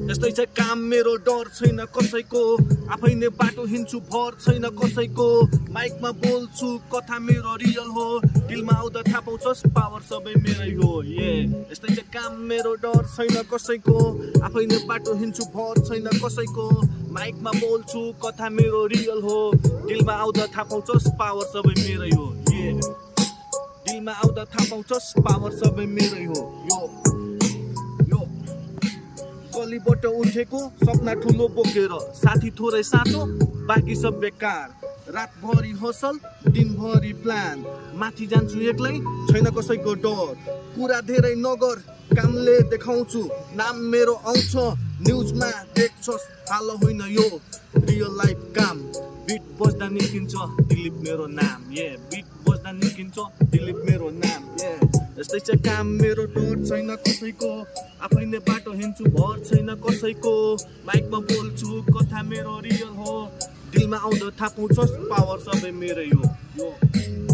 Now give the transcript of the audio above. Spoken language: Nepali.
यस्तै छ काम मेरो डर छैन कसैको आफै नै बाटो हिँड्छु भर छैन कसैको माइकमा बोल्छु कथा मेरो रियल हो दिलमा आउँदा थाहा पाउँछस् पावर सबै मेरै हो यस्तै छ काम मेरो डर छैन कसैको आफै नै बाटो हिँड्छु भर छैन कसैको माइकमा बोल्छु कथा मेरो रियल हो दिलमा आउँदा थाहा पाउँछस् पावर सबै मेरै हो दिलमा आउँदा थाहा पाउँछस् पावर सबै मेरै हो गलीबाट उठेको सपना ठुलो बोकेर साथी थोरै साँचो बाँकी सब बेकार रातभरि हसल दिनभरि प्लान माथि जान्छु एक्लै छैन कसैको डर कुरा धेरै नगर कामले देखाउँछु नाम मेरो आउँछ न्युजमा देख्छस् हाल होइन यो रियल लाइफ काम बिट बज्दा निस्किन्छ दिलीप मेरो नाम बिट बज्दा निस्किन्छ दिलीप मेरो नाम यस्तै छ काम मेरो डर छैन कसैको आफै नै बाटो हिँड्छु भर छैन कसैको माइकमा बोल्छु कथा मेरो रियल हो दिलमा आउँदा थाहा पाउँछस् पावर सबै मेरै हो